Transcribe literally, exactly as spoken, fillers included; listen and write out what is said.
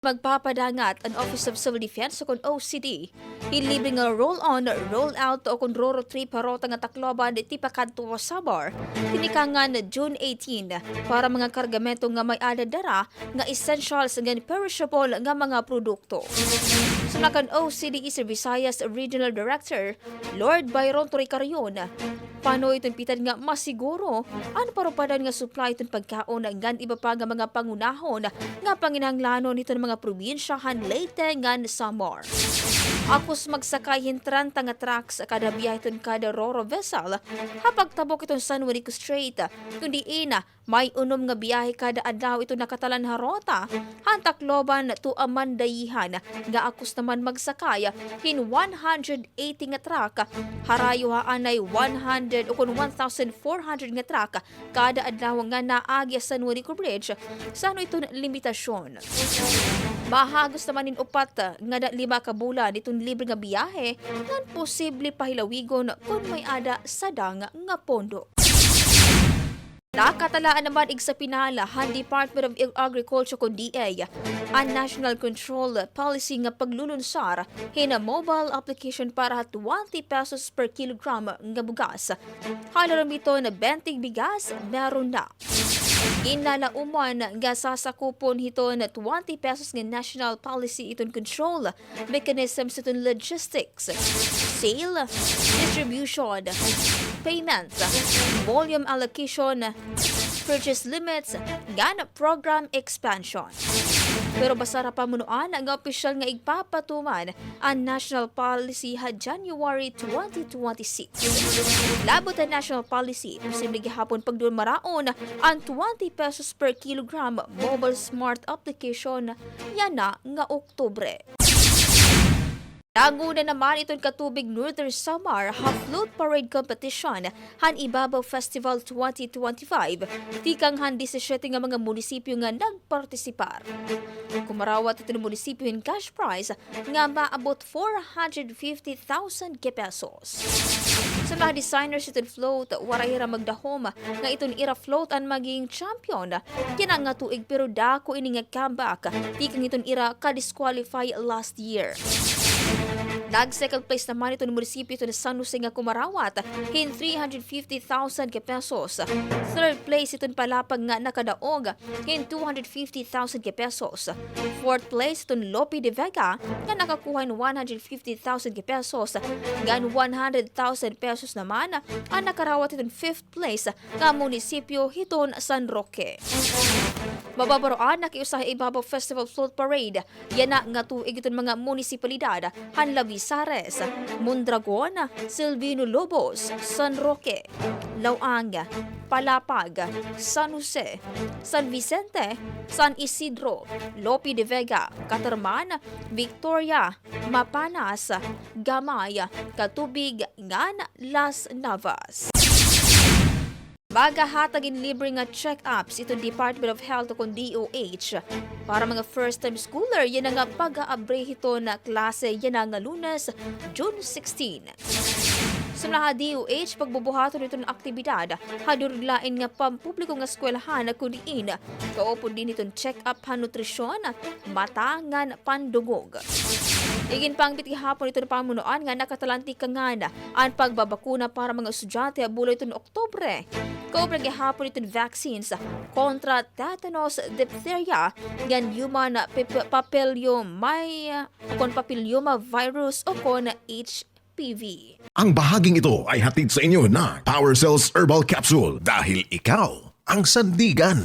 Magpapadangat an Office of Civil Defense o kon O C D hin libre nga roll-on, roll-out o kon Roro trip ha rota nga Tacloban tipakadto ha Samar, tinikangan June eighteen, para mga kargamento nga may-ada dara nga essentials ngan perishable nga mga produkto. Sumala kan O C D Eastern Visayas Regional Director Lord Byron Toricarion, pano iton pitad nga masiguro an parupadan nga supply iton pagkaon ngan iba pa nga mga pangunahon nga panginahanglanon hiton mga probinsya han Leyte ngan Samar. Akos magsakay hin trenta nga trucks kada biyahe hiton kada Roro vessel ha pagtabok hiton San Juanico Strait, kon diin may unom nga biyahe kada adlaw iton nakatalan ha rota han Tacloban to Amandayehan, nga akos naman magsakay hin one hundred eighty nga truck, harayo ha anay one hundred o kon one thousand four hundred nga truck kada adlaw nga naagi ha San Juanico Bridge, sano iton limitasyon. Mahagos naman hin upat ngada lima ka bulan iton libre nga biyahe ngan posible pa hilawigon kon may-ada sadang nga pondo. Nakatalaan naman igsa pinala han Department of Agriculture kon D A an National Control Policy nga paglulunsar hin mobile application para ha twenty pesos per kilogram nga bugas. Ha larom hiton bente bigas, meron na. Ginlalauman nga sasakupon hiton twenty pesos nga national policy iton control mechanisms iton logistics, sale, distribution, payment, volume allocation, purchase limits, ngan program expansion. Pero basta ha pamunuan nga opisyal nga igpapatuman an national policy ha January twenty twenty-six. Labot ha national policy, posible gihapon pagduon maraon an twenty pesos per kilogram mobile smart application yana nga Oktubre. Nanguna naman iton Katubig Northern Samar ha float parade competition han Ibabaw Festival twenty twenty-five, tikang han disisiete nga mga munisipyo nga nagpartisipar. Kumarawat iton munisipyo hin cash prize nga maabot four hundred fifty thousand pesos. Sa mga designers iton float, waray hira magdahom nga iton ira float an maging champion yana nga tuig, pero dako ini nga comeback tikang iton ira ka-disqualify last year. Nag-second place naman iton munisipyo iton San Jose nga kumarawat hin three hundred fifty thousand ka pesos. Third place iton Palapag nga nakadaog hin two hundred fifty thousand ka pesos. Fourth place iton Lope de Vega nga nakakuha hin one hundred fifty thousand ka pesos. Ngan one hundred thousand pesos naman an nakarawat hiton fifth place nga munisipyo hiton San Roque. Mababaroan nakiusa ha Ibabaw Festival Float Parade yana nga tuig iton mga munisipalidad han Lavizares, Mondragon, Silvino Lobos, San Roque, Laoang, Palapag, San Jose, San Vicente, San Isidro, Lope de Vega, Catarman, Victoria, Mapanas, Gamay, Katubig, ngan Las Navas. Magahatag hin libre nga check-ups iton Department of Health o kon D O H para mga first-time schooler yana nga pag-aabri hiton klase yana nga Lunes, June sixteen. Sumala ha D O H, pagbubuhaton hiton aktibidad ha durog lain nga pampubliko nga eskwelahan, kon diin kaupod din hiton check-up han nutrisyon, mata ngan pandungog. Iginpanggit gihapon hiton pamunuan nga nakatalan tikangan an pagbabakuna para mga estudyante ha bulan hiton Oktubre. Kaupod gihapon iton vaccines kontra tetanus, diphtheria, ngan human pap-, papilloma, kon papilloma virus o kon H P V. Ang bahaging ito ay hatid sa inyo ng Power Cells Herbal Capsule, dahil ikaw ang sandigan.